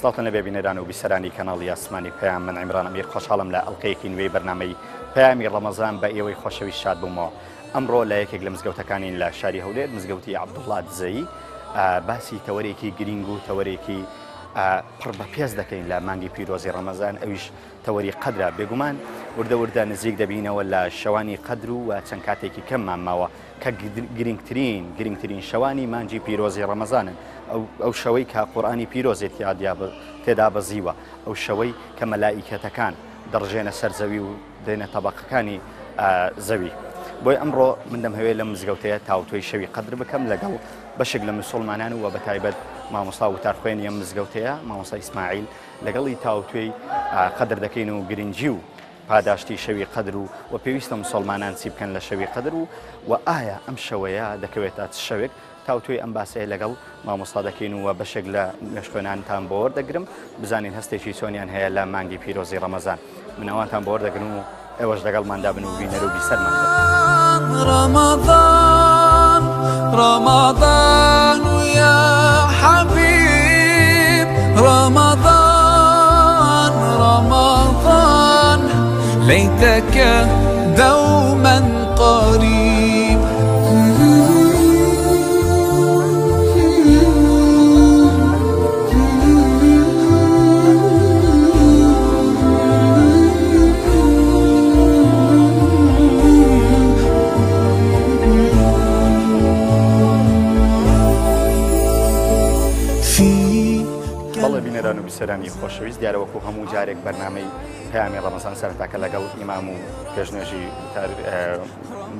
سڵاوتان لەبێ بینەران و بیسەرانی کەناڵی ئاسمانی پەیام، من عیمران ئەمیر خۆشحاڵم لە ئەڵقەیەکی نوێی بەرنامەی پەیامی ڕەمەزان بە ئێوەی خۆشەویست شاد بوومەوە. ئەمڕۆ لە یەکێک لە مزگەوتەکانین لە شاری هەولێر، مزگەوتی عەبدوڵڵا دزەیی، باسی تەوەرێکی گرینگ و تەوەرێکی پڕ بە پێست دەکەین لە مانگی پیرۆزی ڕەمەزان، ئەویش تەوەری قەدرە. بێگومان وردە وردە نزیک دەبینەوە لە شەوانی قەدر و چەند کاتێکی کەممان ماوە کە گرنگترین گرنگترین شەوانی مانگی پیرۆزی ڕەمەزانن، ئەو شەوەی کە قورئانی پیرۆزی تێدا بەزیوە، ئەو شەوەی کە مەلائیکەتەکان دەڕژێنە سەر زەوی و دێنە تەبەقەکانی زەوی. بۆیە ئەمڕۆ من دەمهەوێت لەم مزگەوتەیە تاوتوێی شەوی قەدر بکەم لەگەڵ بەشێک لە مسوڵمانان و بەتایبەت مامۆستا وتارخوێنی ئەم مزگەوتەیە مامۆستا ئیسماعیل، لەگەڵی تاوتوێی قەدر دەکەین و گرنگی و پاداشتی شەوی قەدر و و پێویستە مسوڵمانان چی بکەن لە شەوی قەدر و و ئایا ئەم شەوەیە دەکەوێتە چ شەوێک، تاوتوێی ئەم باسەیە لەگەڵ مامۆستا دەکەین و بەشێک لە نوێژخوێنانتان بۆ وەردەگرم بزانین هەستێکی چۆنیان هەیە لە مانگی پیرۆزی ڕەمەزان. من ئەوانتان بۆ وەردەگرم و ئێوەش لەگەڵماندا بن و بینەر و بیسەرمان بن. رمضان رمضان يا حبيب رمضان رمضان ليتك دوما قريب. بەڵێ بینەران و بیسەرانی خۆشەویست، دیارە وەکو هەموو جارێک بەرنامەی پەیامی ڕەمەزان سەرەتاکە لەگەڵ ئیمام و پێشنوێژی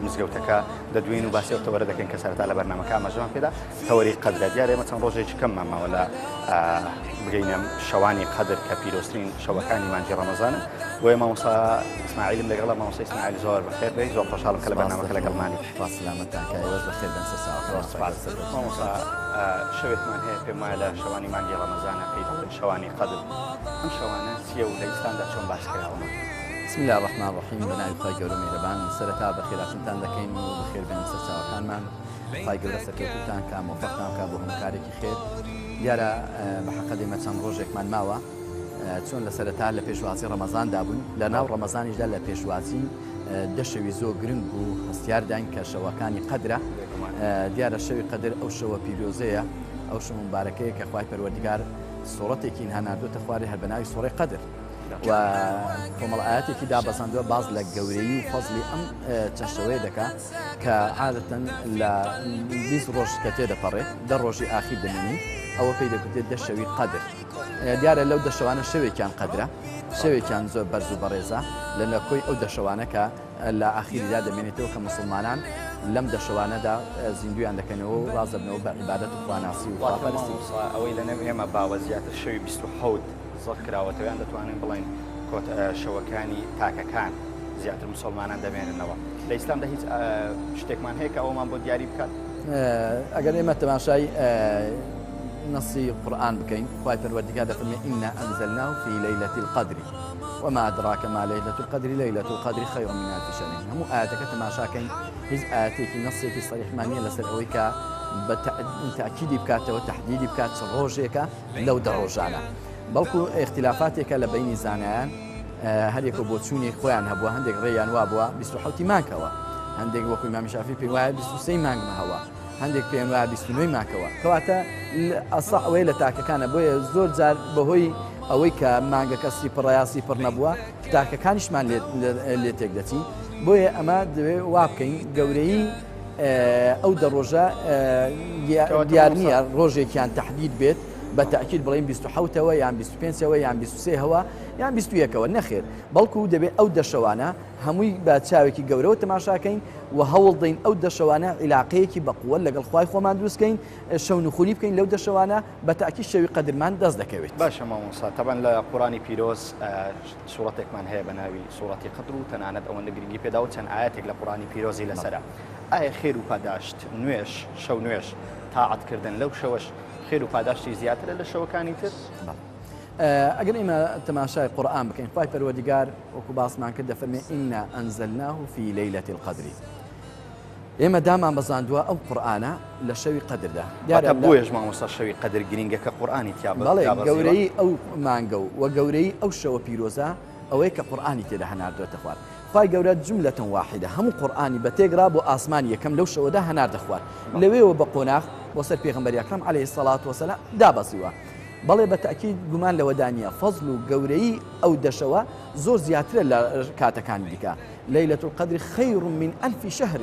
مزگەوتەکە دەدوێین و باسی ئەو تەوەرە دەکەین کە سەرەتا لە بەرنامەکە ئاماژەمان پێدا، تەوەری قەدرە. دیارە ئێمە چەند ڕۆژێکی کەممان ماوە لە بگەینە شەوانی قەدر کە پیرۆزترین شەوەکانی مانگی ڕەمەزانن. بۆیە مامۆستا ئیسماعیلم لەگەڵە. مامۆستا ئیسماعیل زۆر بەخێر بێی، زۆر خۆشحاڵم کە لە بەرنامەکە لەگەڵمانی. خوا سلامەتتان کا، ئێوەش بەخێر بێن سەر چاوەکان. زۆر سوپاس. مامۆستا شەوێکمان هەیە پێم وایە لە شەوانی مانگی ڕەمەزانە پێی دەڵێن شەوانی قەدر. ئەم شەوانە چییە و لە ئیسلامدا چۆن باس کراوە؟ بسم اللە الرحمن الرحیم. بە ناوی خوای گەورە میهرەبان. سەرەتا بەخێرهاتنتان دەکەین و بەخێر بێن سەر چاوەکانمان. خوای گەورە سەرکەوتووتان کا، مۆفەقتان کا بۆ هەموو کارێکی خێر. دیارە بە حەقەت ئێمە چەند ڕۆژێکمان ماوە، چۆن لە سەرەتا لە پێشوازی ڕەمەزاندا بووین، لە ناو ڕەمەزانیشدا لە پێشوازی دە شەوی زۆر گرنگ و هەستیارداین کە شەوەکانی قەدرە. دیارە شەوی قەدر ئەو شەوە پیرۆزەیە، ئەو شەوە مبارەکەیە کە خوای پەروەردگار سوڕەتێکی هەناردۆتە خوارێ هەر بە ناوی سوڕەی قەدر و کۆمەڵ ئاەتێکی دابەزاندووە باز لە گەورەی و فەزلی ئەم چەند شەوەیە دەکا کە عادەتەن لە 20 ڕۆژ کە تێدەپەڕێ دە ڕۆژی ئاخیر دەمێنی، ئەوە پێی دەگوترێت دە شەوی قەدر. دیارە لەو دە شەوانە شەوێکیان قەدرە، شەوێکیان زۆر بەرز و بەڕێزە لە نەکۆی ئەو دە شەوانە کە لە ئاخیریدا دەمێنێتەوە کە موسڵمانان لەم دە شەوانەدا زیندویان دەکەنەوە و ڕاز دەبنەوە بە عیبادەت و خواناسی و خواپەرستی. ئەوەی لەنێو ئێمە باوە زیاتر شەوی 27 زەق کراوەتەوە، یان دەتوانین بڵێین کۆتا شەوەکانی تاکەکان زیاتر مسلمانان دەمێننەوە. لە ئیسلامدا هیچ شتێکمان هەیە کە ئەومان بۆ دیاری بکات؟ ئەگەر ئێمە تەماشای نەسی قورئان بکەین، خوای پەروەردگار دەفەرمێ إنا أنزلناه في ليلة القدر وما أدراك ما ليلة القدر ليلة القدر خير من ألف شهر. هەموو ئاەتەکە تەماشاکەین هیچ ئاەتێکی نەسێکی سەریحمان نییە لەسەر ئەوەی کە بە تەئکیدی بکاتەوە، تەحدیدی بکات چ ڕۆژێکە لەو دە ڕۆژانە، بەڵکو ئیختلافاتێکە لە بەینی زانایان، هەریەکە بۆچوونی خۆیان هەبووە. هەندێک ڕێیان وابووە 27 مانگەوە، هەندێک وەکو ئیمام شافعی پێی وایە 23 مانگمەوە، هەندێک پێیان وایە 29 مانگەوە. کەواتە ئەسڵ ئەوەیە لە تاکەکانە. بۆیە زۆر جار بەهۆی ئەوەی کە مانگەکە سی پڕە یا سی پڕ نەبووە تاکەکانیشمان لێ تێک دەچین. بۆیە ئەمە دەوێ وا بکەین گەورەی ئەو دە ڕۆژە دیار نییە ڕۆژێکیان تەحدید بێت بە تاکید بڵێن 27ەوە یان 25ەوە یان 23ەوە یان 21ەوە، نەخێر، بەڵکو دەبێت ئەو دە شەوانە هەمووی بە چاوێکی گەورەوە تەماشاکەین و هەوڵ دەین ئەو دە شەوانە عیلاقەیەکی بە قووەت لەگەڵ خوای خۆمان دروستکەین، شەونخونی بکەین لەو دە شەوانە، بە تاکید شەوی قەدرمان دەست دەکەوێت. باشە مامۆستا، تەبعەن لە قورئانی پیرۆز سوڕەتێکمان هەیە بە ناوی سوڕەتی قەدر و تەنانەت ئەوەندە گرنگی پێداوە چەند ئایەتێک لە قورئانی پیرۆزی لەسەرە. ئایا خێر و پاداشت نوێژ، شەو نوێژ، تاعەت کردن لەو شەوەش خێر و پاداشتی زیاترە لە شەوەکانی تر؟ ئەگەر ئێمە تەماشای قورئان بکەین، خوای پەروەردگار وەکو باسمان کرد دەفەرمێ إنا أنزلناه في ليلة القدر. ئێمە دامان بەزاندووە ئەو قورئانە لە شەوی قەدردا دیارە واتە بۆیەش مامۆستا شەوی قەدر گرینگە کە قورئانی تیا بەڵێ دابەزیوە. گەورەیی ئەو مانگە و وە گەورەیی ئەو شەوە پیرۆزە ئەوەیە کە قورئانی تێدا هەناردۆتە خوار خوای گەورە جملە واحدە هەموو قورئانی بە تێکڕا بۆ ئاسمانی یەکەم لەو شەوەدا هەناردە خوار لەوێوە بە قۆناغ بۆ سەر پێغەمبەری ئەکرەم علیە الصلوة والسلام دابەزیوە بەڵێ بە تەئکید گومان لەوەدا نییە فەزل و گەورەیی ئەو دەشەوە زۆر زیاترە لە کاتەکانی دیکە ليلة القدر خير من ألف شهر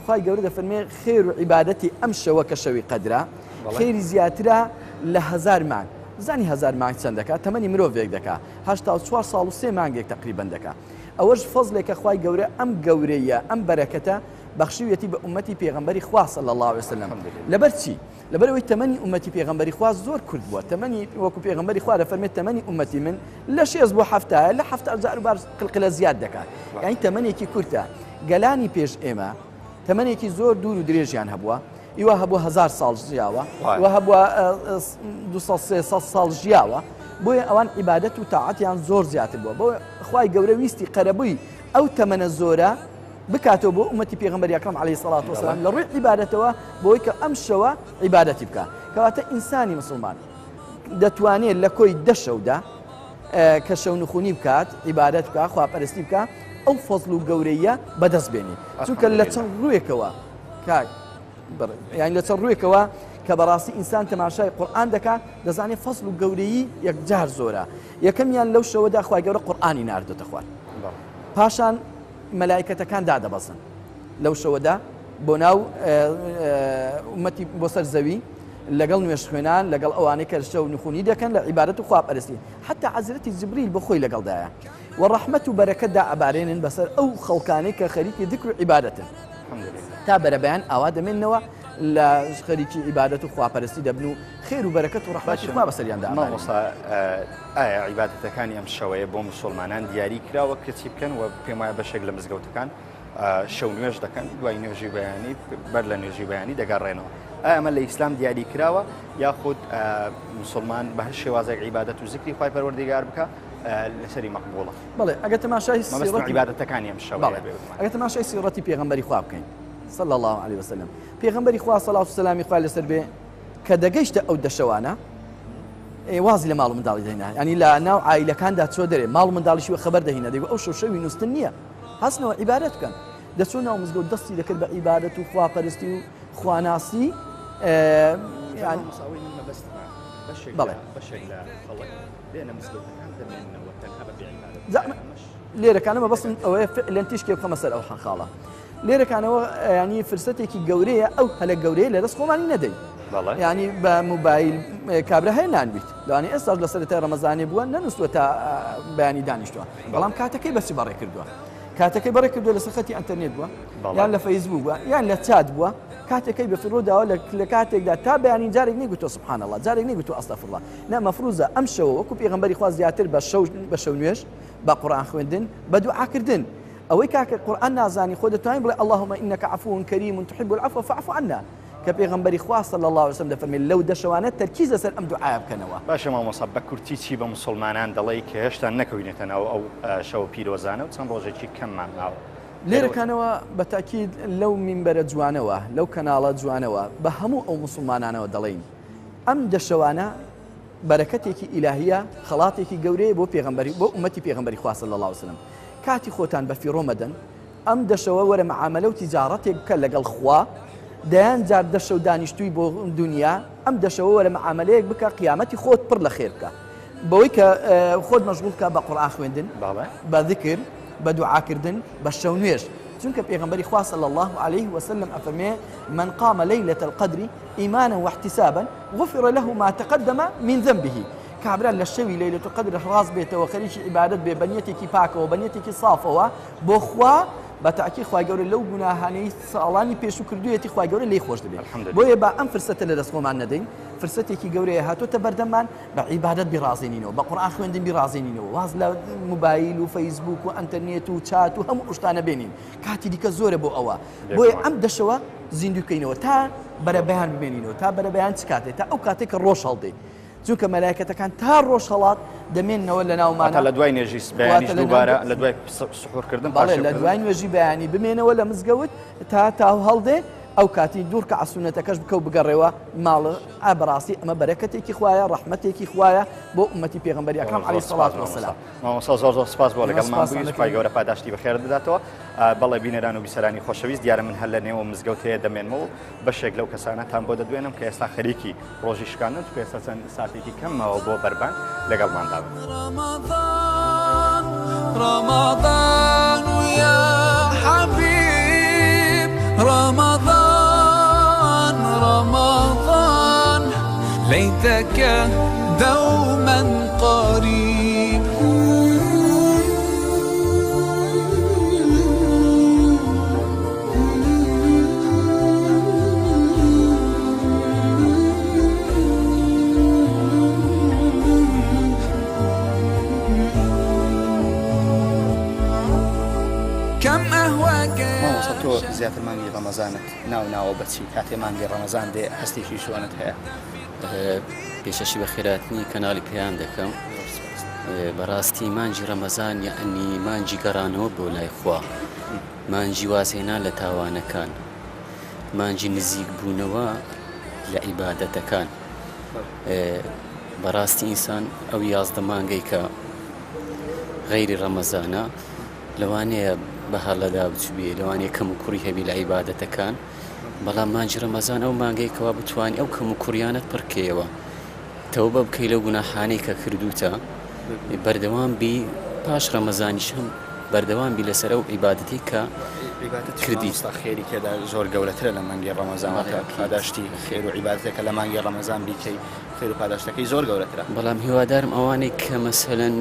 خوای گەورە دەفەرمێ خێر و عیبادەتی ئەم شەوە کە شەوی قەدرە خێری زیاترە لە هەزار مانگ زانی هەزار مانگ چەند دەکات تەمەنی مرۆڤێک دەکا 84 ساڵ و سێ مانگێک تقریبا دەکا ئەوەش فەزلێکە خوای گەورە ئەم گەورەیە ئەم بەرەکەتە بەخشیویەتی بە ئومەتی پێغەمبەری خوا صلی الله علیه وسلم لەبەر چی لەبەرئەوەی تەمەنی ئومەتی پێغەمبەری خوا زۆر کورت بووە، تەمەنی وەکو پێغەمبەری خوا دەفەرمێت تەمەنی ئومەتی من لە شێست بۆ حەفتایە، لە حەفتا جار و بار قلقلە زیاد دەکات، یانی تەمەنێکی کورتە. گەلانی پێش ئێمە تەمەنێکی زۆر دوور و درێژیان هەبووە، ئیوا هەبووە هەزار ساڵ ژیاوە، ئیوا هەبووە 200 300 ساڵ ژیاوە، بۆیە ئەوان عیبادەت و تاعەتیان زۆر زیاتر بووە، بۆیە خوای گەورە ویستی قەرەبووی ئەو تەمەنە زۆرە بکاتەوە بۆ ئومەتی پێغەمبەری ئەکرەم علیە سڵات وسلام لە ڕووی عیبادەتەوە بۆی کە ئەم شەوە عیبادەتی بکە کەواتە ئینسانی مسلمان دەتوانێت لە کۆی دە شەودا کە شەونخونی بکات عیبادەت بکە خواپەرستی بکە ئەو فەزل و گەورەیە بەدەست بێنی چونکە لە چەند ڕووێکەوە کاک یان لە چەند ڕووێکەوە کە بەڕاستی ئینسان تەماشای قورآن دەکات دەزانێت فەزل و گەورەیی یەکجار زۆرە یەکەمیان لەو شەوەدا خوای گەورە قورآانی ناردۆتە خوار پاشان مەلائیکەتەکان دادەبەزن لەو شەوەدا بۆ ناو ئومەتی بۆ سەر زەوی لەگەڵ نوێژخوێنان لەگەڵ ئەوانەی کە شەو نخونی دەکەن لە عیبادەت و خواپەرستی حتا عەزرەتی جبریل بۆ خۆی لەگەڵدایە و ڕەحمەت و بەرەکەت دائەبارێنن بەسەر ئەو خەڵکانەی کە خەریکی ذکر و عیبادەتن تا بەرەبەیان ئاوا دەمێنەوە لە خەریکی عیبادەت و خواپەرستی دەبن و خێر و بەرەکەت و ڕەحمەتی خوا بەسەریاندا ئەبارێنن. مامۆستا ئایا عیبادەتەکانی ئەم شەوەیە بۆ موسوڵمانان دیاری کراوە کە چی بکەن و پێم وایە بەشێک لە مزگەوتەکان شەو نوێژ دەکەن دوای نوێژی بەیانی بەر لە نوێژی بەیانی دەگەڕێنەوە ئایا ئەمە لە ئیسلام دیاری کراوە یاخود مسلمان بە هەر شێوازێک عیبادەت و زیکری خوای پەروەردگار بکە لەسەری مەقبوڵە بەڵێ ئەگەر تەماشای مەبەستم عیبادەتەکانی ئەم شەوەیە بێ ئەگەر تەماشای سیڕەتی پێغەمبەری خوا بکەین صلی الله علیه وسلم پێغەمبەری خوا صلوات و سەلامی خوای لەسەر بێ کە دەگەیشتە ئەو دەشەوانە وازی لە ماڵ و منداڵی دەهینا ینی لە ناو عیلەکاندا چۆ دەرێ ماڵ منداڵیشی خەبەر دەهینە دەگو ئەو شەو شەوی نووسن نییە هەستنەوە عیبادەت بکەن دەچوو ناو مزگەوت دەستی دەکرد بە عیبادەت و خواپەرستی و خواناسی بەڵێ بەشێک لە خەڵک دێنە مزگەوتەکان دەمێننەوە تەنها بە لێرەکانە مەبەستم ئەوەیە فعلەن تیشکێ بخەمە سەر ئەو خاڵە لێرەکانەوە ینی فرسەتێکی گەورەیە ئەو هەلە گەورەیە لە دەست خۆمانی نەدەین ینی بە موبایل کابرا هەیە نانبیت لەوانی ئێستاش لە سەرەتای ڕەمەزانێ بووە نەنووسوە تا بەیانی دانیشتووە بەڵام کاتەکەی بەچی بەڕێ کردووە کاتەکەی بەڕێ کردووە لەسەر خەتی ئەتەرنێت بووە یان لە فەیسبوک بووە یان لە چات بووە کاتێکەی بە فیڕۆ داوە لە کاتێکدا تا بەیانی جارێک نەیگوتووە سبحان الله جارێک نەیگوتووە استغفر الله نا مەفروزە ئەم شەوە وەکو پێغەمبەری خوا زیاتر بە شەو بە شەو نوێژ بە قورئان خوێندن بە دوعاکردن ئەوەی کاکە قورئان نازانی خۆ دەتوانین بڵێ اللهم انک عفو کریم تحب العفو فاعف عنا کە پێغەمبەری خوا صلی اللە علیه وسلم دەفەرمێ لەو دەشەوانە تەرکیز لەسەر ئەم دوعایە بکەنەوە. باشە مامۆستا بە کورتی چی بە موسوڵمانان دەڵێی کە هێشتا نەکەوینەتە ناو ئەو شەوە پیرۆزانە و چەند ڕۆژێکی کەممان ماوە؟ لێرەکانەوە بە تاکید لەو مینبەرە جوانەوە لەو کەناڵە جوانەوە بە هەموو ئەو موسوڵمانانەوە دەڵێین ئەم دەشەوانە بەرەکەتێکی ئیلاهیە خەڵاتێکی گەورەیە بۆ پێغەمبەری بۆ ئومەتی پێغەمبەری خوا صلی اللە علیه وسلم کاتی خۆتان بە فیڕۆ مەدەن ئەم دەشەوە وەرە معامەلە و تیجاڕەتێک بکە لەگەڵ خوا دەیان جار دەشەو دانیشتووی بۆ دونیا ئەم دەشەوە وەرە معامەلەیەک بکە قیامەتی خۆت پڕ لە خێر بکە بەوەی کە خۆت مەشغوڵ بکە بە قورئان خوێندن بە ذکر بە دوعاکردن بە شەو نوێژ چونکە پێغەمبەری خوا صلی الله علیه وسلم ئەفەرمێ من قام ليلة القدر إيمانا واحتسابا غفر له ما تقدم من ذنبه کابرا لە شەوی لەیلەت القدر ڕاست بێتەوە خەریکی عیبادەت بێ بە نیەتێکی پاکەوە بە نیەتێکی سافەوە بۆ خوا بە تاکی خوای گەورە لەو گوناهانەی ساڵانی پێشوو کردوویەتی خوای گەورە لێی خۆش دەبێت بۆیە با ئەم فرسەتە لە دەست خۆمان نەدەین فرسەتێکی گەورەیە هاتۆتە بەردەممان بە عیبادەت بیڕازێنینەوە بە قورئان خوێندن بیڕازێنینەوە واز لە موبایل و فەیسبوک و ئەنتەرنێت و چات و هەموو شتانە بێنین کاتی دیکە زۆرە بۆ ئەوە بۆیە ئەم دەشەوە زیندوو کەینەوە تا بەرەبەیان بمێنینەوە تا بەرەبەیان چ کاتێ تا ئەو کاتێک کە ڕۆژ هەڵدێ. چونکە مەلایکەتەکان تا ڕۆژهەڵات دەمێننەوە لە ناومانە. واتە لە دوای نوێژی بەیانیش دووبارە لە دوای سحورکردن بەڵێ لە دوای نوێژی بەیانی بمێنەوە لە مزگەوت تا تاو هەڵدێ ئەو کاتی دوو ڕکەعە سوننەتەکەش بکە و بگەڕێوە ماڵ ئا بەڕاستی ئەمە بەرەکەتێکی خوایە ڕەحمەتێکی خوایە بۆ ئومەتی پێغەمبەری ئەکرەم عەلەیهی سەڵات وەسەلام. مامۆستا زۆر زۆر سپاس بۆ لەگەڵمان بووی خوای گەورە پاداشتی بەخێرت بداتەوە. بەڵێ بینەران و بیسەرانی خۆشەویست دیارە من هەر لە نێو مزگەوتەیە دەمێنمەوە و بەشێک لەو کەسانەتان بۆ دەدوێنم کە ئێستا خەریکی ڕۆژی شکاندن چونکە ئێستا چەند ساتێکی کەم ماوە بۆ بەربانگ لەگەڵماندا بن. رمضان رمضان يا حبيب رمضان رمضان ليتك دوما قريب. مامۆستا تۆ زیاتر مانگی ڕەمەزانت ناو ناوە بەچی کاتێ مانگی ڕەمەزان دێ هەستێکی جوانت هەیە؟ پێشەشی بەخێراتنی کەناڵی پەیام دەکەم بەڕاستی مانگی ڕەمەزان یەعنی مانگی گەڕانەوە بۆ لای خوا مانگی وازهێنان لە تاوانەکان مانگی نزیک بوونەوە لە عیبادەتەکان بەڕاستی ئینسان ئەو 11 مانگەی کە غەیری ڕەمەزانە لەوانەیە بە هەڵەدا بچوبێ لەوانەیە کەم و کوڕی هەبی لە عیبادەتەکان بەڵام مانگی ڕەمەزان ئەو مانگەی کەوا بتوانی ئەو کەم و کوڕیانت پڕکەیەوە تەوبە بکەی لەو گوناحانەی کە کردووتە بەردەوام بی پاش ڕەمەزانیش هەم بەردەوام بی لەسەر ئەو عیبادەتەی کە کردی خێری تێدا زۆر گەورەترە لە مانگی ڕەمەزان واتە پاداشتی خێر و عیبادەتێکە لە مانگی ڕەمەزان بیکەی خێر و پاداشتەکەی زۆر گەورەترە. بەڵام هیوادارم ئەوانەی کە مەسەلەن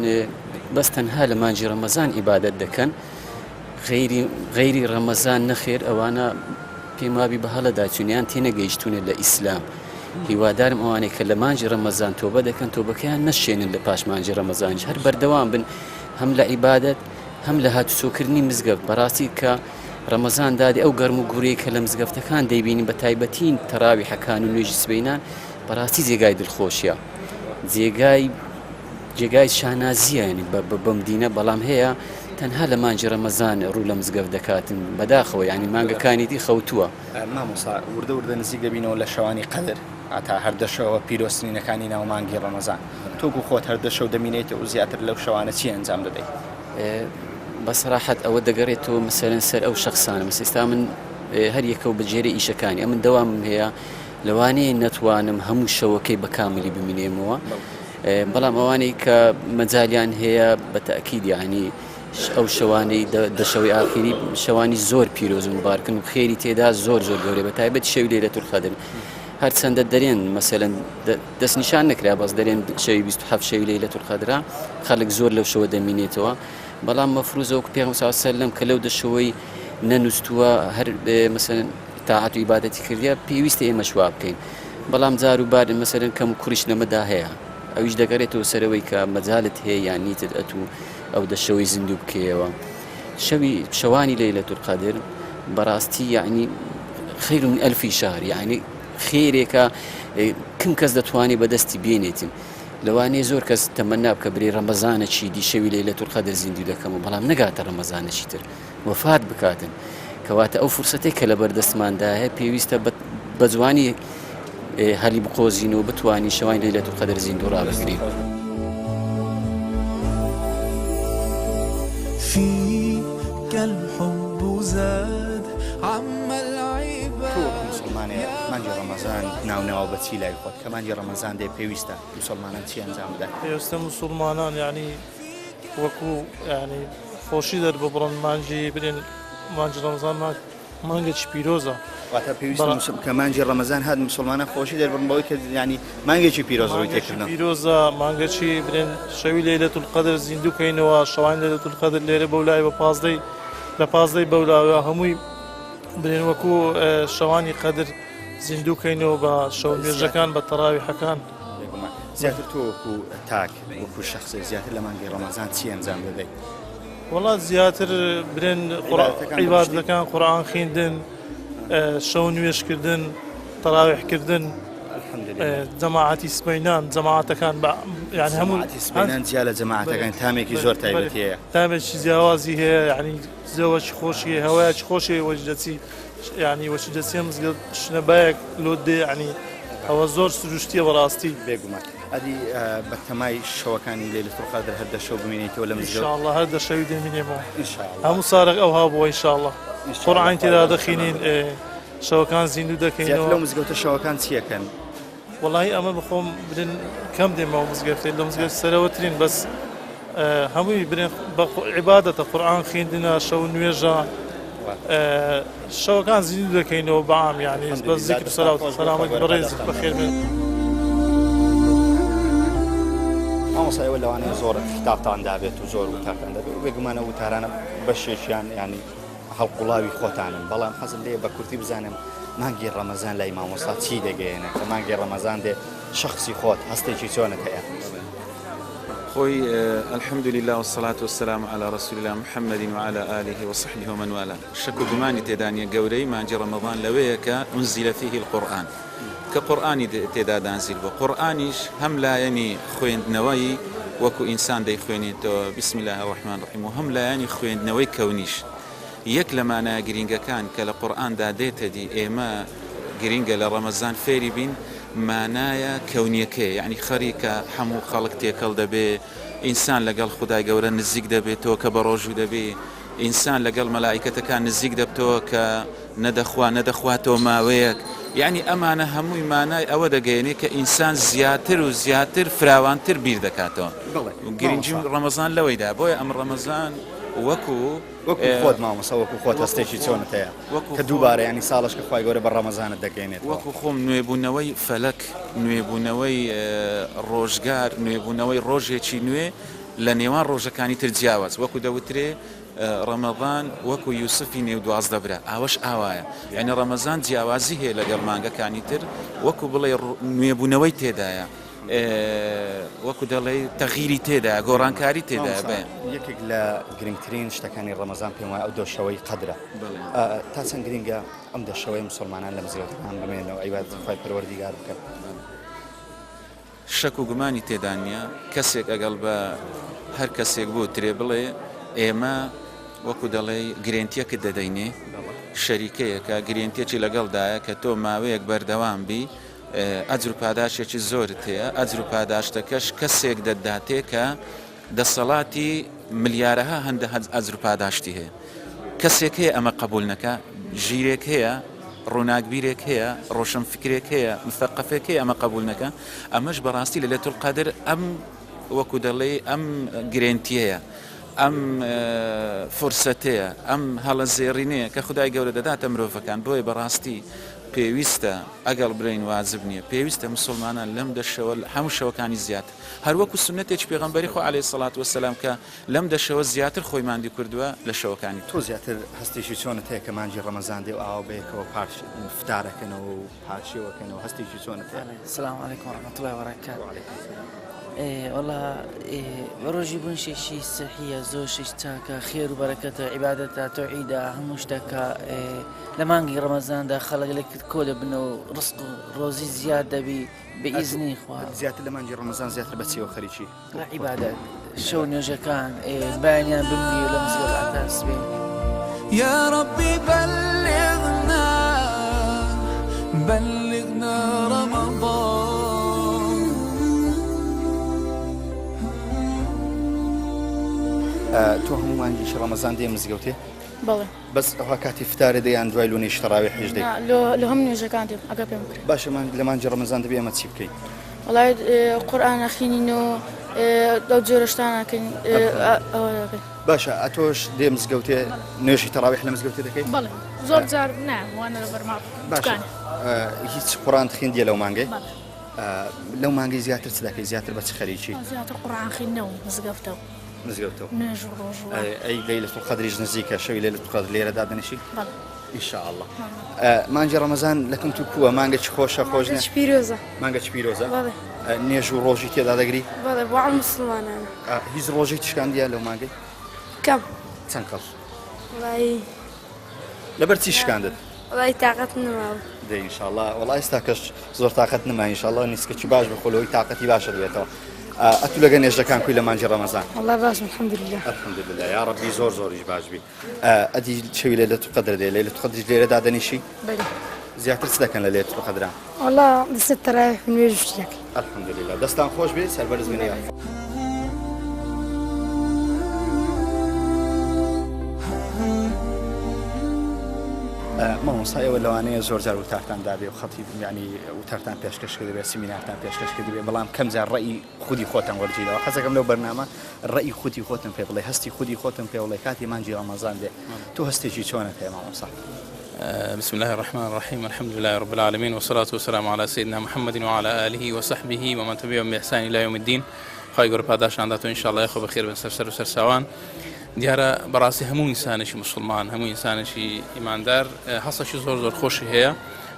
بەس تەنها لە مانگی ڕەمەزان عیبادەت دەکەن غەیری غەیری ڕەمەزان نەخێر ئەوانە پێم وابی بە هەڵەدا چوون یان تێنەگەیشتوونە لە ئیسلام هیوادارم ئەوانەی کە لە مانگی ڕەمەزان تۆبە دەکەن تۆبەکەیان نەشێنن لە پاش مانگی ڕەمەزانیش هەر بەردەوام بن هەم لە عیبادەت هەم لە هاتوچۆکردنی مزگەفت بەڕاستی کە ڕەمەزان دادی ئەو گەرم و گوڕیەی کە لە مزگەفتەکان دەیبینین بە تایبەتی تەراویحەکان و نوێژی سبەینان بەڕاستی جێگای دڵخۆشیە جێگای جێگای شانازیە یانی بەم دینە بەڵام هەیە تەنها لە مانگی ڕەمەزان ڕوو لە مزگەفت دەکاتن بەداخەوە یانی مانگەکانی دی خەوتووە. مامۆستا وردە وردە نزیک دەبینەوە لە شەوانی قەدر هەتا هەر دە شەوە پیرۆزترینەکانی ناو مانگی ڕەمەزان تۆکو خۆت هەر دە شەو دەمینێیتەوە زیاتر لەو شەوانە چی ئەنجام دەدەیت؟ بە سەراحەت ئەوە دەگەرێتەوە مەسەلەن سەر ئەو شەخسانە مەسە ئێستا من هەر یەکە و بەگوێرەی ئیشەکانی ئەمن دەوامم هەیە لەوانەیە نەتوانم هەموو شەوەکەی بە کاملی بمینێمەوە بەڵام ئەوانەی کە مەجالیان هەیە بە تەئکید یعنی ئەو شەوانەی دەشەوەی ئاخیری شەوانی زۆر پیرۆز و مبارکن و خێری تێدا زۆر زۆر گەورەیە بە تایبەت شەوی لەیلەتول قەدر هەرچەندە دەرێن مەسەلەن دەستنیشان نەکرا بەس دەرێن شەوی 27 شەوی لەیلەتول قەدرە خەڵک زۆر لەو شەوە دەمینێتەوە بەڵام مەفروزە وەکو پێغەمبەر صلی الله علیه وسلم کە لەو دەشەوەی نەنووستووە هەر مەسەلەن تاعەت و ئیبادەتی کردیە پێویستە ئێمەش وا بکەین بەڵام جار و بار مەسەلەن کەم و کوڕیش لەمەدا هەیە ئەویش دەگەرێتەوە سەرەوەی کە مەجالت هەیە یان نیتت ئەتوو ئەو دە شەوەی زیندوو بکەیەوە شەوی شەوانی لەیلەت القدر بەڕاستی یعنی خیر من ئەلفی شهر یعنی خێرێکە کم کەس دەتوانێت بەدەستی بێنێتن لەوانەیە زۆر کەس تەمەنا بکە برێ ڕەمەزانە چی دی شەوی لەیلەت القدر زیندوو دەکەم و بەڵام نەگاتە ڕەمەزانەکی تر وەفات بکاتن کەواتە ئەو فرسەتێک کە لەبەر دەستماندایە پێویستە بە جوانی هەلی بقۆزین و بتوانین شەوانی لەیلەت القدر زیندوو ڕابگرین. فيك الحب زاد عم العباد تۆ وەکو موسڵمانێ مانگی ڕەمەزان ناوناوە بە چی لای خۆت کە مانگی ڕەمەزان دێ پێویستە موسڵمانان چی ئەنجام بدەن؟ پێویستە موسڵمانان یانی وەکو یانی خۆشی دەرببڕن مانگی برێن مانگی ڕەمەزان مانگێکی پیرۆزە. واتە پێویستە کە مانگی ڕەمەزان هات موسڵمانان خۆشی دەربڕن بەوەی کە یانی مانگێکی پیرۆز ڕووی تێکردن. مانگێکی پیرۆزە مانگەکی برێن شەوی لەیلەت القەدر زیندوو کەینەوە شەوانی لەیلەت القەدر لێرە بەولای بە پازدەی لە پازدەی بەولاوە هەمووی برێن وەکو شەوانی قەدر زیندوو کەینەوە بە شەو نوێژەکان بە تەراویحەکان. بێگومان زیاتر تۆ وەکو تاک وەکو شەخسێک زیاتر لە مانگی ڕەمەزان چی ئەنجام دەدەیت؟ وەڵا زیاتر برێن عیبادەتەکان قورئان خیندن شەو نوێژکردن تەراویح کردن. جەماعەتی سبەینان جەماعەتەکان بە یعنی هەموو جەماعەتی سبەینان جیا لە جەماعەتەکان تامێکی زۆر تایبەتی هەیە. تامێکی جیاوازی هەیە یعنی زەوەکی خۆشی هەیە هەوایەکی خۆشی هەیە وەکی دەچی یعنی وەکی دەچیە مزگەوت شنەبایەک لۆت دێ یعنی ئەوە زۆر سروشتیە بەڕاستی. بێگومان ئەدی بەتەمای شەوەکانی لەیلەت القدر هەر دە شەو بمێنیتەوە لە مزگەوت؟ ان شاء اللە هەر دە شەوی دەمینێمەوە ان شاء اللە هەموو ساڵێک ئەوها بووە ان شاء اللە ان شاء اللە قورئانی خوای تێدا گەورە دەخینین سەلامەت. شەوەکان زیندوو زیاتر دەکەینەوە. لەو مزگەوتە شەوەکان چیەکەن؟ وەڵاهی ئەمە بەخۆم برێن کەم دێمەوە مزگەفتێ لە مزگەفت سەرەوەترین بەس هەمووی برێن بە عیبادەتە قورئان خوێندنە شەو نوێژە شەوەکان زیندوو دەکەینەوە بەعام یعنی بە زیکر سەلاوت سەلامەت بەڕێز بەخێر بێن. مامۆستا ئێوە لەوانەیە زۆر کتابتان دابێت و زۆر وتارتان دابێت و بێگومان ئەو وتارانە بەشێکیان ینی هەڵقوڵاوی خۆتانن بەڵام حەزم لێیە بە کورتی بزانم مانگی ڕەمەزان لای مامۆستا چی دەگەیەنێ کە مانگی ڕەمەزان دێ شەخسی خۆت هەستێکی چۆنت هەیە؟ خۆی الحمدللە والصلاة والسلام علی رسول اللە محمد وعلی آله وصحبه ومن والاه شک و گومانی تێدا نیە گەورەی مانگی ڕەمەضان لەوەیە کە انزل فیه القرآن کە قورئانی تێدا دانزیل بووە قورئانیش هەم لایەنی خوێندنەوەی وەکو ئینسان دەیخوێنێتەوە بسم اللە الرحمن الرحیم و هەم لایەنی خوێندنەوەی کەونیش یەک لە مانایە گرینگەکان کە لە قورئاندا دێتە دی ئێمە گرینگە لە ڕەمەزان فێری بین مانایە کەونیەکەیە یەعنی خەریکە هەموو خەڵک تێکەڵ دەبێ ئینسان لەگەڵ خودای گەورە نزیک دەبێتەوە کە بەڕۆژوو دەبی ئینسان لەگەڵ مەلائیکەتەکان نزیک دەبتەوە کە نەدەخوا نەدەخواتەوە ماوەیەک یەعنی ئەمانە هەمووی مانای ئەوە دەگەیەنێ کە ئینسان زیاتر و زیاتر فراوانتر بیر دەکاتەوە بەڵێ گرنگی مامۆستا. ڕەمەزان لەوەیدا بۆیە ئەم ڕەمەزان وەکو وەکو خۆت مامۆستا وەکو خۆت هەستێکی چۆنت هەیە کە دووبارە یانی ساڵەش کە خوای گەورە بە ڕەمەزانت دەگەیەنێتەوە؟ وەکو خۆم نوێبوونەوەی فەلەک نوێبوونەوەی ڕۆژگار نوێبوونەوەی ڕۆژێکی نوێ لە نێوان ڕۆژەکانی تر جیاواز وەکو دەوترێ ڕەمەضان وەکو یوسفی نێو 12 برا ئاوەش ئاوایە یعنی ڕەمەزان جیاوازی هەیە لەگەڵ مانگەکانی تر وەکو بڵێ نوێبوونەوەی تێدایە وەکو دەڵێی تەغیری تێدایە گۆڕانکاری تێدایە بەیان. یەکێک لە گرنگترین شتەکانی ڕەمەزان پێم وایە ئەو دەشەوەی قەدرە تا چەند گرنگە ئەم دەشەوەی مسلمانان لە مزگەوتەکان بمێنەوە عیبادەتی خوای پەروەردیگار بکەن؟ شک و گومانی تێدا نییە کەسێک ئەگەڵ بە هەر کەسێک بوترێ بڵێ ئێمە وەکو دەڵێی گرێنتیەکت دەدەینێ شەریکەیەکە گرێنتیەکی لەگەڵدایە کە تۆ ماوەیەک بەردەوام بی ئەجر و پاداشتێکی زۆرت هەیە، ئەجر و پاداشتەکەش کەسێک دەتداتێ کە دەسەڵاتی ملیارەها هەندە ئەجر و پاداشتی هەیە. کەسێک هەیە ئەمە قەبوول نەکا؟ ژیرێک هەیە، ڕووناکبیرێک هەیە، ڕۆشنفکرێک هەیە، مثەقەفێک هەیە ئەمە قەبوول نەکا؟ ئەمەش بەڕاستی لە لەیلەتولقەدر ئەم وەکو دەڵێی ئەم گرێنتیەیە، ئەم فرسەتەیە، ئەم هەڵە زێڕینەیە کە خودای گەورە دەداتە مرۆڤەکان، بۆیە بەڕاستی پێویستە ئەگەڵ برین واجب نیە پێویستە مسوڵمانان لەم دە شەوە هەموو شەوەکانی زیاتر هەر وەکو سوننەتێکی پێغەمبەری خوا علیە الصلوە والسلام کە لەم دە شەوە زیاتر خۆی ماندی کردووە لە شەوەکانی تر. تۆ زیاتر هەستێکی چۆنت هەیە کە مانگی ڕەمەزان دێ و ئاوا بەیەکەوە پارچ فتارەکەنەوە و پارشێوەکەنەوە هەستێکی چۆنت هەیە؟ سلام علیکم و رحمة الله وبرکاته. وعلیکم السلام. وەڵا ڕۆژی بوون شتێکی سەحیە زۆر شتێکی چاکە خێر و بەرەکەتە عیبادەتە تەوحیدە هەموو شتەکە لە مانگی ڕەمەزاندا خەڵک لە کرد کۆ دەبنەوە و ڕزق و ڕۆزی زیاد دەبی بە ئیزنی خوا. زیاتر لە مانگی ڕەمەزان زیاتر بە چیەوە خەریکی؟ لە عیبادەت شەو نوێژەکان بەیانیان بمری و لە مزگەوت هەتا سبەی. يا ربي بلغنا بلغنا رمضان. تۆ هەموو مانگێکی ڕەمەزان دێ مزگەوتێ؟ بەڵێ. بەس ئەوها کاتی فتارێ دێ یان دوای لۆ نوێژی تەڕاویحیش دێی؟ نا لۆ لۆ هەموو نوێژەکان دێم ئەگەر پێم بکرێ. باشە مانگ لە مانگی ڕەمەزان دەبێ ئێمە چی بکەین؟ وەڵای قورئان ئەخینین و ئەو جۆرە شتانە ئەکەین ئەوە دەکەین. باشە ئەتۆش دێ مزگەوتێ نوێژی تەڕاویح لە مزگەوتێ دەکەی؟ بەڵێ زۆر جار نا وانە لەبەر ماڵ باشە دوکانێ. هیچ قورئانت خوێندیە لەو مانگەی؟ بەڵێ. لەو مانگەی زیاتر چ دەکەی زیاتر بە چ خەریکی؟ زیاتر قورئان خوێندنەوە مزگەفتەوە. مزگەوتەوە نوێژ و ڕۆژوو. ئەی لەیلەت القەدریش نزیکە شەوی لەیلەت القەدر لێرە دادەنیشی؟ بەڵێ. إن شاء الله. مانگی ڕەمەزان لە کەم تو کووە مانگێکی خۆشە خۆش نییە؟ مانگێکی پیرۆزە. مانگێکی پیرۆزە؟ بەڵێ. نوێژ و ڕۆژی تێدا دەگری؟ بەڵێ بۆ عەم موسڵمانانە. هیچ ڕۆژێک شکاندیە لەو مانگەی؟ کەم. چەند کەڵ؟ وەڵایی. لەبەر چی شکاندت؟ وەڵای تاقەتم نەمابوو. دەی ئینشاڵڵا وەڵا ئێستاکەش زۆر تاقەت نەما ئینشاڵڵا نیسکەکی باش بخۆ لەوەی تاقەتی باشت بێتەوە. ئەتو لەگە نێژەکان کوی لە مانگی ڕەمەزان؟ وەڵا باشم الحمدللە. الحمدللە یاڕەبی زۆر زۆریش باش بی. ئەدی شەوی لەیلەت القدر دێ لەیلەت القدریش لێرە دادەنیشی؟ بەلێ. زیاتر چ دەکەن لە لەیلەت القدرا؟ وەڵا دەستە تەراویح و نوێژ و شتی دەکەین. الحمدللە دەستان خۆش بێ سەربەرز بن یاخوا. مامۆستا ئێوە لەوانەیە زۆر جار وتارتان دابێ و خەتی یعنی وتارتان پێشکەش کردبێ سیمینارتان پێشکەش کردبێ بەڵام کەم جار ڕەئی خودی خۆتان وەرگیرەوە حەزەکەم لەو بەرنامە ڕەئی خودی خۆتم پێ بڵێ هەستی خودی خۆتم پێ بڵێ کاتی مانگی ڕەمەزان دێ تۆ هەستێکی چۆنت هەیە مامۆستا؟ بسم الله الرحمن الرحیم الحمد لله رب العالمین والصلاة والسلام علی سیدنا محمد وعلى آله وصحبه ومن تبعهم بإحسان إلى يوم الدین خوای گەورە پاداشتان داتەوە ان شاء الله یاخۆ بەخێر بن سەر سەر و سەر چاوان دیارە بەڕاستی هەموو ئینسانێکی مسلمان هەموو ئینسانێکی ئیماندار هەستێکی زۆر زۆر خۆشی هەیە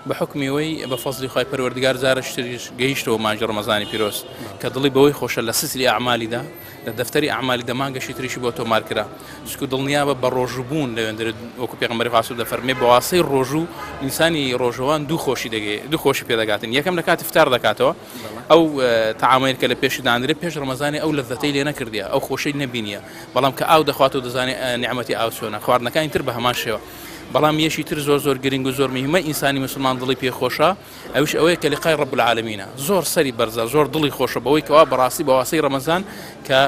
بە حوکمی وەی بە فەزلی خوای پەروەردگار جارێکی تریش گەیشتەوە مانگی ڕەمەزانی پیرۆز کە دڵی بەوەی خۆشە لە سجلی ئەعمالیدا لە دەفتەری ئەعمالیدا مانگەشی تریشی بۆ تۆمار کرا چونکو دڵنیابە بە ڕۆژوو بوون لەوێندرێ وەکو پێغەمبەری خوا سەلەم دەفەرمێ بە واسطەی ڕۆژوو ئینسانی ڕۆژەوان دوو خۆشی دەگەی دوو خۆشی پێدەگاتن یەکەم لە کاتی فتار دەکاتەوە ئەو تەعامەیل کە لە پێشی داندرێ پێش ڕەمەزانی ئەو لەزەتەی لێ نەکردیە ئەو خۆشەی نەبینیە بەڵام کە ئاو دەخواتەوە دەزانێ نیعمەتی ئاو چۆنە خواردنەکانی تر بە هەمان شێوە بەڵام یەشی تر زۆر زۆر گرنگ و زۆر مهمە ئینسانی مسلمان دڵی پێ خۆشە ئەویش ئەوەیە کە لقای رب العالمینە زۆر سەری بەرزە زۆر دڵی خۆشە بەوەی کەوا بەڕاستی بە واسەی ڕەمەزان کە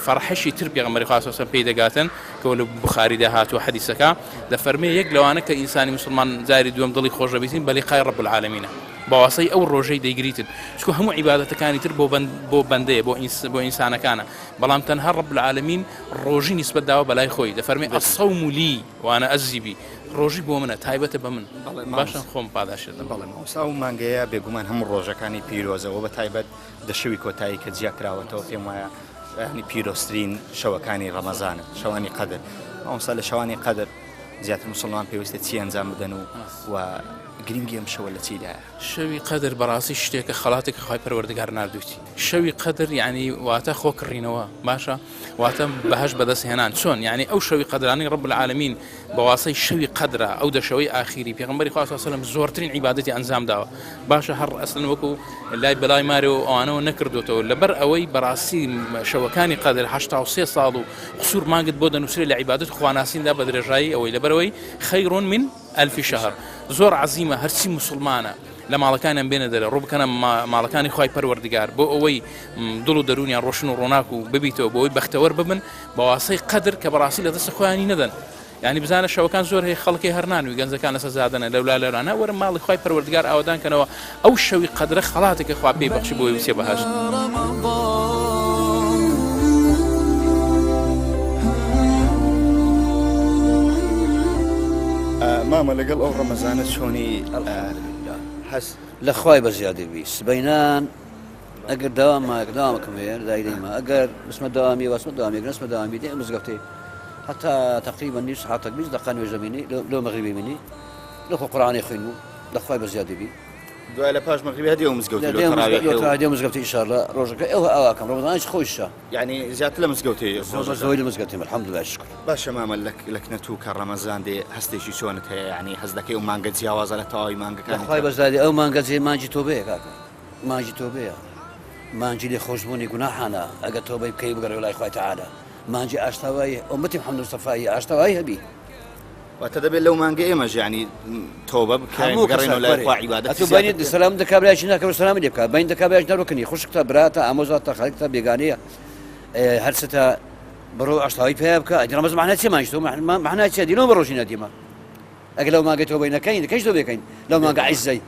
فەرحەشی تر پێغەمبەری خوا صلی پێی دەگاتن کە لە بخاریدا هاتووە حەدیسەکە دەفەرمێ یەک لەوانە کە ئینسانی مسلمان جاری دووەم دڵی خۆش دەبیتین بە لقای رب العالمینە بە واسەی ئەو ڕۆژەی دەیگریتن چونکە هەموو عیبادەتەکانی تر بۆ بەند بۆ بەندەیە بۆ ئینس بۆ ئینسانەکانە بەڵام تەنها رب العالمین ڕۆژی نیسبەت داوە بەلای خۆی دەفەرمێ الصوم لی وانا اجزی به ڕۆژی بۆ منە تایبەتە بە من باشە خۆم پاداشت دەدەم. بەڵێ مامۆستا ئەو مانگەیە بێگومان هەموو ڕۆژەکانی پیرۆزە وە بە تایبەت دە شەوی کۆتایی کە جیا کراوەتەوە پێم وایە یانی پیرۆزترین شەوەکانی ڕەمەزانن شەوانی قەدر مامۆستا لە شەوانی قەدر زیاتر مسلمان پێویستە چی ئەنجام بدەن و و گرنگی ئەم شەوە لە چیدایە؟ شەوی قەدر بەڕاستی شتێکە خەڵاتێکە خوای پەروەردگار ناردوویتی شەوی قەدر یعنی واتە خۆ کڕینەوە باشە واتە بەهەشت بەدەست هێنان چۆن یعنی ئەو شەوی قەدرانەی ڕب العالمین بە واسەی شەوی قەدرە ئەو دەشەوەی ئاخیری پێغمبەری خوا صلی الله علیه و سلم زۆرترین عیبادەتی ئەنجام داوە باشە هەر ئەسلن وەکو لای بەلای مارێ و ئەوانەوە نەکردوتەوە لەبەر ئەوەی بەڕاستی شەوەکانی قەدر 83 ساڵ و قسوور مانگت بۆ دەنووسرێت لە عیبادەت خواناسیندا بە درێژایی ئەوەی لەبەرەوەی خەیرون من ئەلفی شەهر زۆر عەزیمە هەرچی موسڵمانە لە ماڵەکانیان بێنە دەرێ ڕوو بکەنە ماڵەکانی خوای پەروەردگار بۆ ئەوەی دڵ و دەروونیان ڕۆشن و ڕۆناک و ببیتەوە بۆ ئەوەی بەختەوەر ببن بە واسەی قەدر کە بەڕاستی لە دەست خۆیانی نەدەن یعنی بزانە شەوەکان زۆر هەیە خەڵکی هەر نانوی گەنجەکان لەسەر زادەنە لەولا لەولا وەرە ماڵی خوای پەروەردگار ئاوەدان کەنەوە ئەو شەوی قەدرە خەڵاتێکە خوا پێی بەخشی بۆی بچێ بەهەشت. مامە لەگەڵ ئەو ڕەمەزانە چۆنی هەست لە خوای بە زیادی بی سبەینان ئەگەر داوام داوامەکەم هەیە دایرەیمە ئەگەر بسمە داوامی واسمە داوامی گەسمە داوامی دێ مزگەوتێ حتا تقریبا نیو ساعتێک 20 دقیقە نوێژ دەبینی لۆ مەغریبی منی لە خۆ قورئانی خوێن و لە خوای بە زیادی بی دوای لە پاش مەغریبی هەدی ئەو مزگەوتی لۆ تەراویح لۆ تەراویح مزگەوتی ان شاء الله ڕۆژەکە ئەوە ئاواکەم ڕەمەزانیش خۆشە یعنی زیاتر لە مزگەوتی زۆر زۆر لە مزگەوتی الحمدلله شکر باشە مامە لە کنە توو کە ڕەمەزان دێ هەستێکی چۆنت هەیە یعنی هەست دەکەی ئەو مانگە جیاوازە لە تەواوی مانگەکانی لە خوای بەزادی ئەو مانگە جێ مانگی تۆبەیە کاکە مانگی تۆبەیە مانگی لێ خۆشبوونی گوناحانە ئەگەر تۆبەی بکەی بگەڕێ لای خوای تەعالا مانگی ئاشتەوایی ئومەتی محمد مستەفایی ئاشتەوایی هەبی واتە دەبێت لەو مانگە ئێمەش یعنی تۆبە بکەین بگەڕێنەوە لای خوا عیبادەتی ئەتوو بەینی سەلام دە کابرایەکی ناکەم سەلامی لێ بکە بەین دە کابرایەکی نەڕۆکنی خوشکتە براتە ئامۆزاتە خەڵکتە بێگانەیە هەرچتە بڕۆ ئاشتاوی پێ بکە ئەدی ڕەمەز معنای چیە مانگی تۆ معنای چیە دینەوە بە ڕۆژی نەدیمە ئەگەر لەو مانگەی تۆبەی نەکەین کەش تۆ بکەین لەو مانگە عیزەی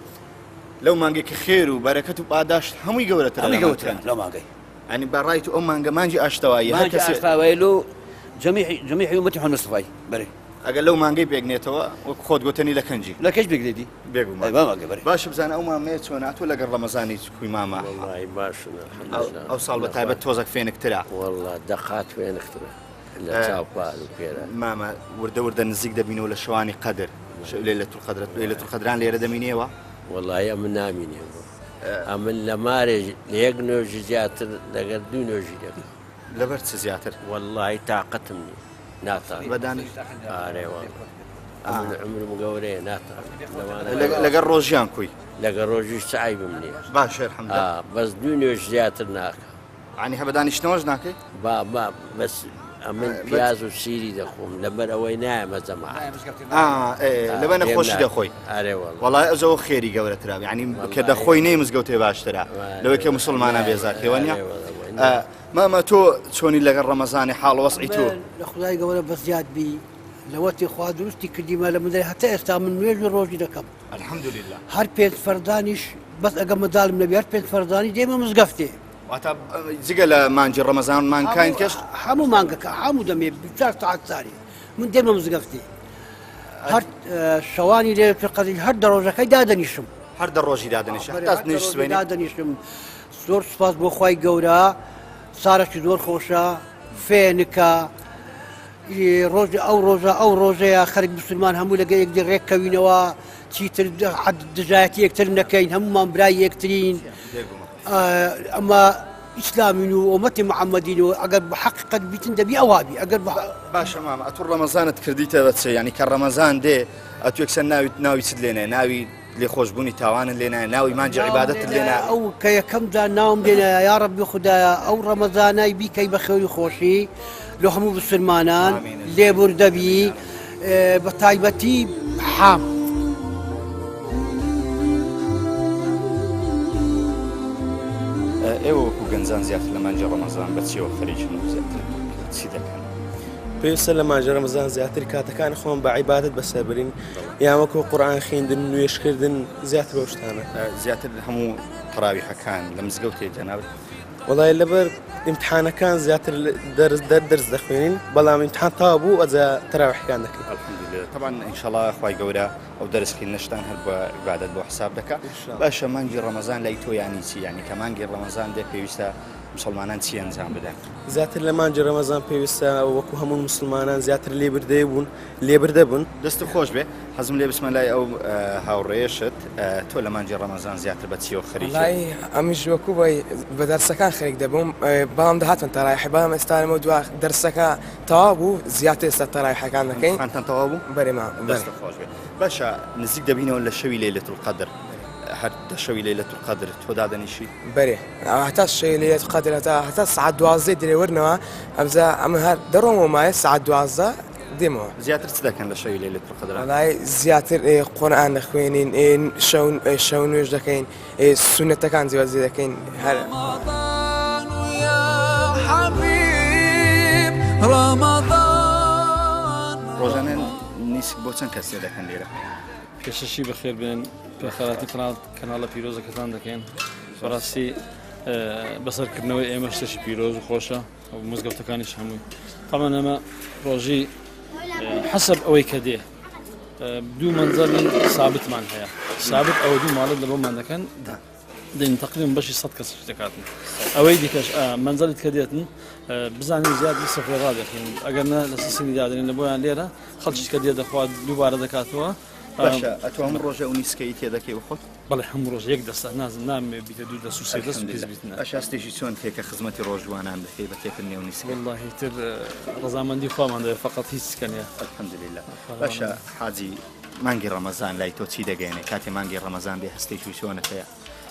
لەو مانگێک کە خێر و بەرەکەت و پاداشت هەمووی گەورەترە هەمووی گەورەترە لەو مانگەی یعنی بە ڕای تو ئەو مانگە مانگی ئاشتەوایی هەر کەسێ ئاشتەوایی لۆ جەمیع جەمیع ئومەتی محمد مستەفای بەرێ ئەگەر لەو مانگەی پێک نێتەوە وەک خۆت گوتەنی لە کەنجی لە کەش پێک دێتی بێگومان ئەی مامە بەرێ باشە بزانە ئەو مامەیە چۆنە ئەتۆ لەگەڵ ڕەمەزانی کوی مامە وەڵڵاهی باشن الحمدلله ئەو ساڵ بە تایبەت تۆزەک فێنکترە وەڵڵا دەقات فێنکترە لە چاو پار و پێرە مامە وردە وردە نزیک دەبینەوە لە شەوانی قەدر لەیلەتول قەدرە لەیلەتول قەدران لێرە دەمینێەوە وەڵڵاهی ئەمن نامینێمەوە ئەمن لە مارێ لە یەک نوێژی زیاتر لەگەر دوو نوێژی دەکەم. لەبەر چ زیاتر؟ وەڵڵاهی تاقەتم نییە ناتانم. بە دانیشت؟ ئارێ وەڵڵا. ئەمن عمرم گەورەیە ناتوانم لەگەڵ ڕۆژیان کوی؟ لەگەڵ ڕۆژیش چ عەیبم نییە. باشە الحمدللە. بەس دوو نوێژ زیاتر ناکەم. یانی هە بە دانیشتنەوەش ناکەی؟ با با بەس ئەمن پیاز و سیری دەخۆم لەبەر ئەوەی نایەمە جەماعەت. لەبەر نەخۆشی دەخۆی؟ ئەرێ وەڵا. وەڵای ئەزەوە خێری گەورەترە یانی کە دەخۆی نەی مزگەوتێ باشترە لەوەی کە موسڵمانە بێزار کەی وانیە؟ مامە تۆ چۆنی لەگەڵ ڕەمەزانی حاڵ وەزعی تۆ؟ لە خودای گەورە بەزیاد بی لەوەتی خوا دروستی کردیمە لە مندالی هەتا ئێستا من نوێژ و ڕۆژی دەکەم. الحمدللە. هەر پێنج فەرزانیش بەس ئەگە مەجالم نەبی هەر پێنج فەرزانی دێمە مزگەفتێ. واتە جگە لە مانگی ڕەمەزان مانگەکانی کەش؟ هەموو مانگەکە هەموو دەمێ 24 سەعات سارێ من دێمە مزگەفتێ هەر شەوانی لێرە قەدری هەر دە ڕۆژەکەی دادەنیشم. هەر دە ڕۆژی دادەنیشی هەتا نوێژی سبەینێ؟ دادەنیشم زۆر سوپاس بۆ خوای گەورە سارەکی زۆر خۆشە فێنکە ڕۆژ ئەو ڕۆژە ئەو ڕۆژەیە خەرک مسلمان هەموو لەگە یەکدی ڕێککەوینەوە چیتر دژایەتی یەکتر نەکەین هەمومان برای یەکترین ئەمە ئیسلامین و ئۆمەتی محەممەدین و ئەگەر بە حەقیقەت بیتن دەبی ئەوابی ئەگەر باشە مامە ئەتوو ڕەمەزانت کردیتە بە چێ ینی کە ڕەمەزان دێ ئەتو یەکسەر ناویت ناوی چت لێنێ ناوی لێخۆشبوونی تاوانت لێ نایە ناوی مانگی عیبادەتت لێ نایە. ئەو کە یەکەم جار ناوم لێ نایە یا ڕەبی خودایە ئەو ڕەمەزانای بیکەی بە خێری خۆشی لۆ هەموو بسرمانان لێبوردەبی بە تایبەتی حام. ئێوە وەکو گەنجان زیاتر لە مانگی ڕەمەزان بە چیەوە خەریکن و زیاتر چی دەکەن؟ پێویستە لە مانگی ڕەمەزان زیاتر کاتەکانی خۆمان بە عیبادەت بەسەر برین یان وەکو قورئان خوێندن نوێژکردن زیاتر بەو شتانە. زیاتر هەموو تەراویحەکان لە مزگەوتێ جەنابت؟ وەڵای لەبەر ئیمتحانەکان زیاتر دەرس دەر دەرس دەخوێنین بەڵام ئیمتحان تەواو بوو ئەجا تەراویحەکان دەکەین. الحمدللە تەبعا ئینشەڵا خوای گەورە ئەو دەرس خوێندنەشتان هەر بە عیبادەت بۆ حساب دەکا. باشە مانگی ڕەمەزان لای تۆ یانی چی؟ یانی کە مانگی ڕەمەزان دێ پێویستە مسوڵمانان چی ئەنجام بدەن؟ زیاتر لە مانگی ڕەمەزان پێویستە وەکو هەموو مسوڵمانان زیاتر لێبردەی بوون لێبردە بن. دەستت خۆش بێ حەزم لێ بچمە لای ئەو هاوڕێیەشت تۆ لە مانگی ڕەمەزان زیاتر بە چیەوە خەریکی؟ وەڵایی ئەمنیش وەکو بۆی بە دەرسەکان خەریک دەبووم بەڵام دەهاتم تەرایحی بەڵام ئێستا لەمە دوا دەرسەکە تەواو بوو زیاتر ئێستا تەرایحەکان دەکەین. ئیمتحانتان تەواو بوو؟ بەرێ ما بەرێ. دەستت خۆش بێ باشە نزیک دەبینەوە لە شەوی لەیلەتولقەدر هەر دە شەوی لەیلەتولقەدر تۆ دادەنیشی؟ بەرێ هەتا شەوی لەیلەتولقەدر هەتا هەتا سەعات دوازدەی درێ وەرنەوە ئەمجا ئەمن هەر دەڕۆمەوە مایە سەعات 12 دێمەوە. زیاتر چ دەکەن لە شەوی لەیلەتولقەدرا؟ وەڵای زیاتر قورئان دەخوێنین شەو شەو نوێژ دەکەین سوننەتەکان جێبەجێ دەکەین هەر. ڕۆژانە نیسک بۆ چەند کەس تێدەکەن لێرە؟ پێشەشی بەخێر بێن پێخەراتی کەناڵ کەناڵە پیرۆزەکەتان دەکەین بەڕاستی بەسەرکردنەوەی ئێمە شتێکی پیرۆز و خۆشە مزگەوتەکانیش هەمووی تەمان ئەمە ڕۆژی حەسەب ئەوەی کە دێ دوو مەنزەری سابتمان هەیە سابت ئەوە دوو ماڵت لە بۆمان دەکەن دێن تقریبا بەشی 100 کەس دەکاتن ئەوەی دیکەش مەنزەلت کە دێتن بزانین زیاد سفرە ڕادەخین ئەگەر نە لە سیستمی دادرێن لە بۆیان لێرە خەڵکی کە دێ دەخوات دووبارە دەکاتەوە باشە ئەتۆ هەموو ڕۆژێ ئەو نیسکەی تێدەکەی بخۆت؟ بەڵێ هەموو ڕۆژ یەک دەستە نازم نامەوێ بیتە دوو دەست و سێ دەست و پێست بیت نا. باشە هەستێکی چۆن تێ کە خزمەتی ڕۆژووانان دەکەی بە تێکردنی ئەو نیسکە؟ وەڵاهی تر ڕەزامەندی خوامان دەوێ فەقەت هیچ کە نیە. الحمدللە باشە حاجی مانگی ڕەمەزان لای تۆ چی دەگەیەنێ کاتێ مانگی ڕەمەزان دێ هەستێکی چۆنت هەیە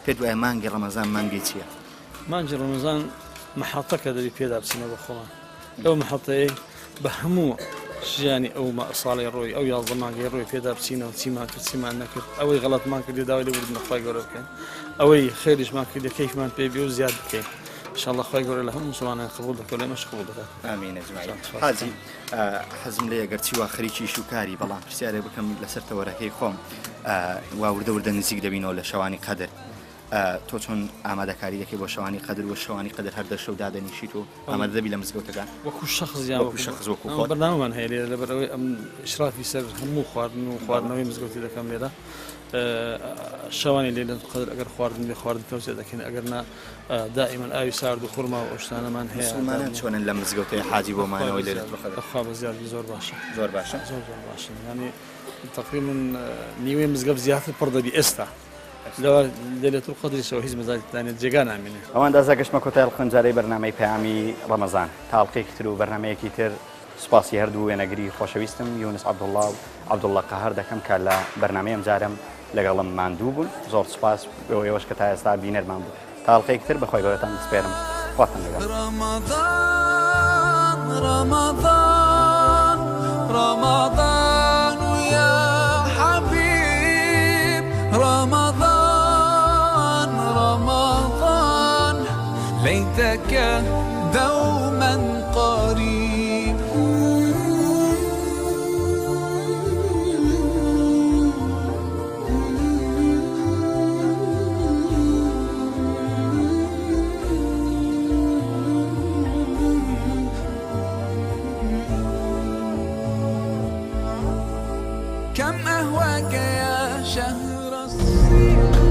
پێت وایە مانگی ڕەمەزان مانگی چییە؟ مانگی ڕەمەزان مەحەتەکە دەبی پێدا بچینەوە بە خۆمان لەو مەحەتەیەی بە هەموو ژیانی ئەو ساڵی ڕۆی ئەو 11 مانگەی ڕۆی پێدا بچینەوە چیمان کرد چیمان نەکرد ئەوەی غەڵەتمان کردی داوای لێبوردن لە خوای گەورە بکەین ئەوەی خێریشمان کردی کەیفمان پێ بێ و زیاد بکەین ان شاء الله خوای گەورە لە هەموو مسلمانان قبوڵ دەکات لە ئێمەش قبوڵ دەکات ئامین اجمعین حاجی حەزم لێیە گەرچی وا خەریکی ئیش و کاری بەڵام پرسیارێک بکەم لەسەر تەوەرەکەی خۆم وا وردە وردە نزیک دەبینەوە لە شەوانی قەدر تۆ چۆن ئامادەکاری دەکەی بۆ شەوانی قەدر و شەوانی قەدر هەر دەشەو دادەنیشیت و ئامادە دەبی لە مزگەوتەکان؟ وەکو شەخس یان وەکو شەخس وەکو خۆت؟ بەرنامەمان هەیە لێرە لەبەر ئەوەی ئەم ئیشرافی سەر هەموو خواردن و خواردنەوەی مزگەوتی دەکەم لێرە شەوانی لەیلەت القدر ئەگەر خواردن بێ خواردن تەوزیع دەکەین ئەگەر نا دائما ئاوی سارد و خورما و ئەو شتانەمان هەیە. مسوڵمانان چۆنن لەم مزگەوتەی حاجی بۆ مانەوەی لەیلەت القدر؟ بەخوا بەزیاد بی زۆر باشە. زۆر باشە؟ زۆر زۆر باشن یانی تقریبا نیوەی مزگەفت زیاتر پڕ دەبی ئێستا. لەوە لەیلەت القدریشەوە هیچ مەجالی تێدا نیە جێگا نامێنێ. ئەوان دازا گەشتمە کۆتای ئەڵقەم جارەی بەرنامەی پەیامی ڕەمەزان تا ئەڵقەیەکی تر و بەرنامەیەکی تر سوپاسی هەردوو وێنەگری خۆشەویستم یونس عەبدوڵڵا و عەبدوڵڵا قەهار دەکەم کە لە بەرنامەی ئەمجارەم لەگەڵم ماندوو بوون. زۆر سوپاس بۆ ئێوەش کە تا ئێستا بینەرمان بوون. تا ئەڵقەیەکی تر بە خوای گەورەتان دەسپێرم. خواتان لەگەڵ. رمضان رمضان رمضان يا حبيب رمضان رمضان ليتك دوما قريب. كم أهواك يا شهر الصيام.